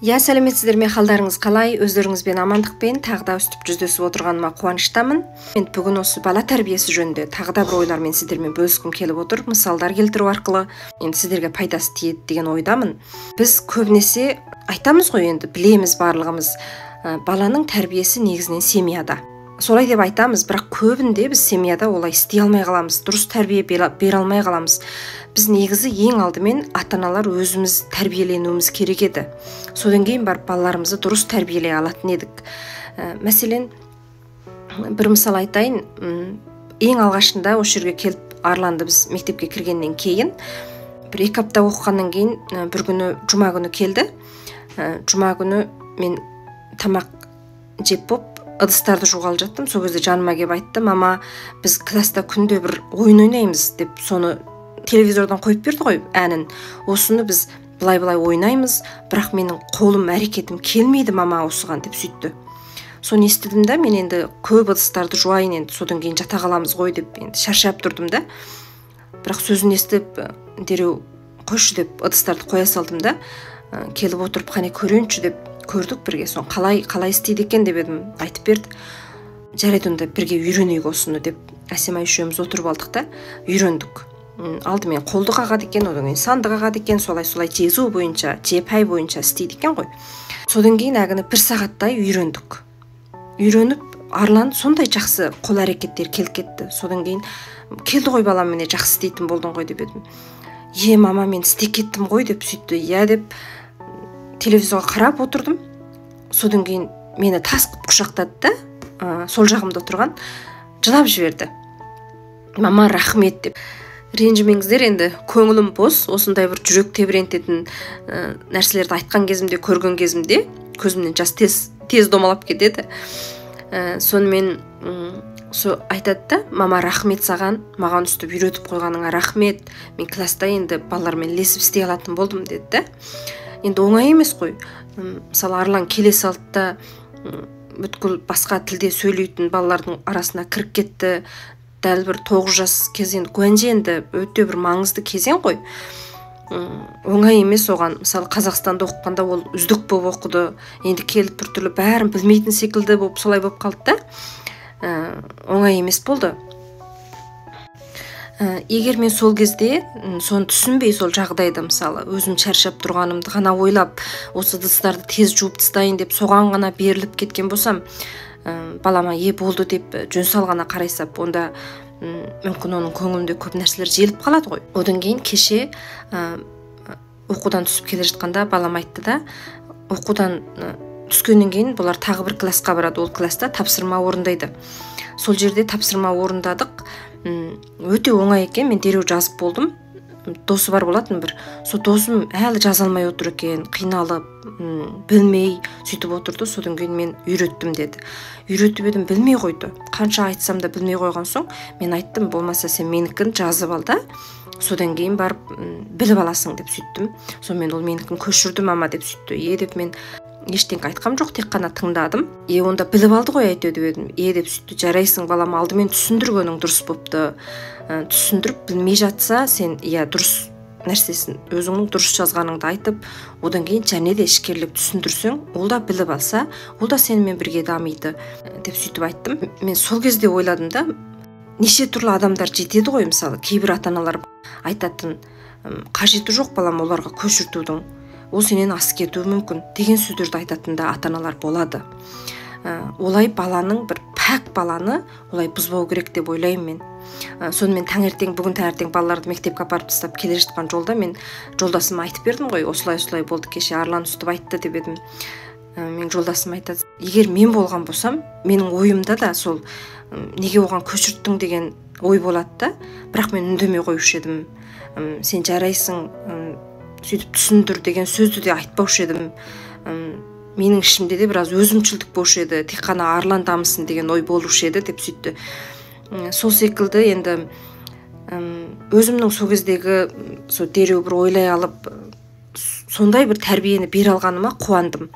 Иә, сәлеметсіздер ме, қалдарыңыз қалай? Өздеріңізбен амандықпен тағы да өстіп жүздесіп отырғаныма қуаныштамын. Мен бүгін осы бала тәрбиесі жөнінде тағы да бір ойлармен сіздермен бөліскім келіп отыр. Мысалдар келтіру арқылы енді сіздерге пайдасы тиеді деген ойдамын. Біз көбінесе айтамыз ғой, енді білеміз барлығымыз, баланың тәрбиесі негізінен семьяда. Солай деп айтамыз, бірақ көбінде біз семьяда олай істей алмай қаламыз, дұрыс тәрбие бере алмай қаламыз. Біз негізі ең алдымен ата-аналар өзіміз тәрбиеленуіміз керек еді. Содан кейін барып балаларымызды дұрыс тәрбиелей алатын едік. Мәселен, бір мысал айтайын. Ең алғашында осы жерге келіп Арланды біз мектепке кіргеннен кейін, бір 2 апта оқығаннан кейін, бір күні, жұма күні келді. Жұма күні мен тамақ жеп боп, ыдыстарды жуғалы жаттым. Сол кезде жаныма келіп айтты: «Мама, біз класста күнде бір ойын ойнаймыз», – деп, соны телевизордан қойып берді ғой әнін. «Осыны біз былай-былай ойнаймыз, бірақ менің қолым, әрекетім келмейді, мама, осыған», – деп сөйтті. Соны естідім да, мен енді көп ыдыстарды жуайын, енді содан кейін жата қаламыз ғой деп енді шаршап тұрдым да. Бірақ сөзін естіп, дереу қойшы деп ыдыстарды қоя салдым да, келіп отырып, қане көрейінші деп көрдік бірге. Соны қалай істейді екен деп едім, айтып берді. Жарайды, онда бірге үйренейік осыны деп Әсема үшеуміз отырып алдық та үйрендік. Алдымен қолды қағады екен, одан кейін санды қағады екен, солай-солай жезу бойынша, жепай бойынша істейді екен ғой. Содан кейін әлгіні 1 сағаттай үйрендік. Үйреніп, Арлан сондай жақсы қол әрекеттері келіп кетті. Содан кейін келді ғой балам, міне жақсы істейтін болдың ғой деп едім. Е, мама, мен істеп кеттім ғой деп сөйтті. Иә деп телевизорға қарап отырдым. Содан кейін мені тас қып құшақтады да, сол жағымда отырған, жылап жіберді. Мама, рахмет деп. Ренжімеңіздер, енді көңілім бос, осындай бір жүрек тебірентетін нәрселерді айтқан кезімде, көрген кезімде көзімнен жас тез домалап кетеді. Сонымен со айтады да: «Мама, рахмет саған, маған өстіп үйретіп қойғаныңа рахмет, мен класста енді балалармен ілесіп істей алатын болдым», – деді да. Енді оңай емес қой. Мысалы, Арлан келе салды да, бүткіл басқа тілде сөйлейтін балалардың арасына кіріп кетті. Дәл бір 9 жас кез енді, гуанже енді өте бір маңызды кезең ғой. Оңай емес оған. Мысалы, Қазақстанда оқығанда ол үздік болып оқыды. Енді келіп біртүрлі бәрін білмейтін секілді болып солай болып қалды да. Оңай емес болды. Егер мен сол кезде соны түсінбей, сол жағдайды, мысалы, өзім шаршап тұрғанымды ғана ойлап, осы ыдыстарды тез жуып тастайын деп соған ғана беріліп кеткен болсам, балама е болды деп жөн сал ғана қарай сап, онда мүмкін оның көңілінде көп нәрселер желіп қалады ғой. Одан кейін кеше оқудан түсіп келе жатқанда балам айтты да, оқудан түскеннен кейін бұлар тағы бір классқа барады, ол класста тапсырма орындайды. Сол жерде тапсырма орындадық. Өте оңай екен, мен дереу жазып болдым. Досы бар болатын бір, сол досым әлі жаза алмай отыр екен, қиналып, білмей сөйтіп отырды. Содан кейін мен үйреттім деді. Үйретіп едім, білмей қойды. Қанша айтсам да білмей қойған соң мен айттым: болмаса сен менікін жазып ал да, содан кейін барып, біліп аласың деп сөйттім. Сонымен ол менікін көшірді, мама деп сөйтті. Е деп мен ештеңе айтқам жоқ, тек қана тыңдадым. Е, онда біліп алды ғой әйтеу деп едім. Е деп сөйтті. Жарайсың балам, алдымен түсіндіргенің дұрыс болыпты. Түсіндіріп білмей жатса, сен иә дұрыс нәрсесін, өзіңнің дұрыс жазғаныңды айтып, одан кейін және де ішкерлеп түсіндірсең, ол да біліп алса, ол да сенімен бірге дамиды деп сөйтіп айттым. Мен сол кезде ойладым да, неше түрлі адамдар жетеді ғой, мысалы, кейбір ата-аналар айтатын, қажеті жоқ балам оларға көшіртудің, ол сенен асып кетуі мүмкін деген сөздерді айтатын да ата-аналар болады. Олай баланың бір пәк баланы олай бұзбау керек деп ойлаймын мен. Сонымен бүгін таңертең балаларды мектепке апарып тастап келе жатқан жолда мен жолдасыма айтып бердім ғой, осылай-осылай болды, кеше Арлан үстіп айтты деп едім. Мен жолдасым айтады, егер мен болған болсам, менің ойымда да сол, неге оған көшірттің деген ой болады да, бірақ мен үндемей қоюшы едім. Сен жарайсың, сөйтіп түсіндір деген сөзді де айтпаушы едім. Менің ішімде де біраз өзімшілдік болушы еді, тек қана Арлан дамысын деген ой болушы еді деп сөйтті. Сол секілді енді, өзімнің сол кездегі сол дереу бір ойлай алып, сондай бір тәрбиені бере алғаныма қуандым.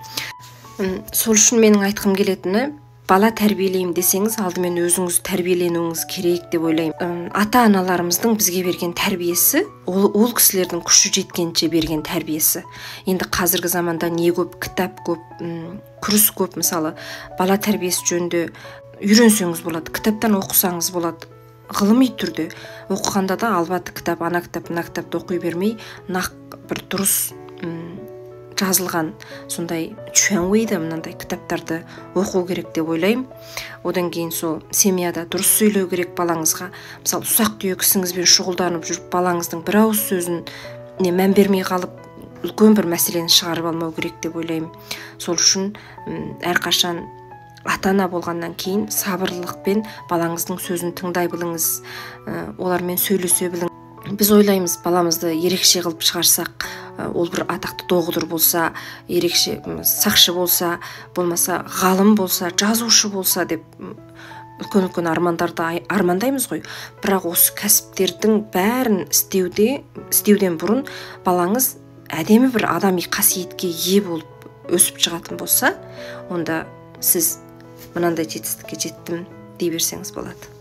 Сол үшін менің айтқым келетіні, Бала тәрбиелеймін десеңіз, алдымен өзіңіз тәрбиеленуіңіз керек деп ойлаймын. Ата-аналарымыздың бізге берген тәрбиесі, ол кісілердің күші жеткенше берген тәрбиесі. Енді қазіргі заманда не көп, кітап көп, күрес көп, мысалы, бала тәрбиесі жөнінде үйренсеңіз болады, кітаптан оқысаңыз болады. Ғылыми түрде оқығанда да албаты кітап, ана кітап, мына кітапты оқи бермей, нақ бір дұрыс жазылған сондай чуанвейді мынандай кітаптарды оқу керек деп ойлаймын. Одан кейін сол семьяда дұрыс сөйлеу керек балаңызға. Мысалы, ұсақ түйек ісіңізбен шұғылданып жүріп, балаңыздың бір ауыз сөзіне мән бермей қалып, үлкен бір мәселені шығарып алмау керек деп ойлаймын. Сол үшін әрқашан ата-ана болғаннан кейін сабырлылықпен балаңыздың сөзін тыңдай біліңіз, олармен сөйлесе біліңіз. Біз ойлаймыз, баламызды ерекше қылып шығарсақ, ол бір атақты доғдыр болса, ерекше сақшы болса, болмаса ғалым болса, жазушы болса деп үлкен-үлкен армандарды армандаймыз ғой. Бірақ осы кәсіптердің бәрін істеуден бұрын балаңыз әдемі бір адами қасиетке ие болып өсіп шығатын болса, онда сіз мынандай жетістікке жеттім дей берсеңіз болады.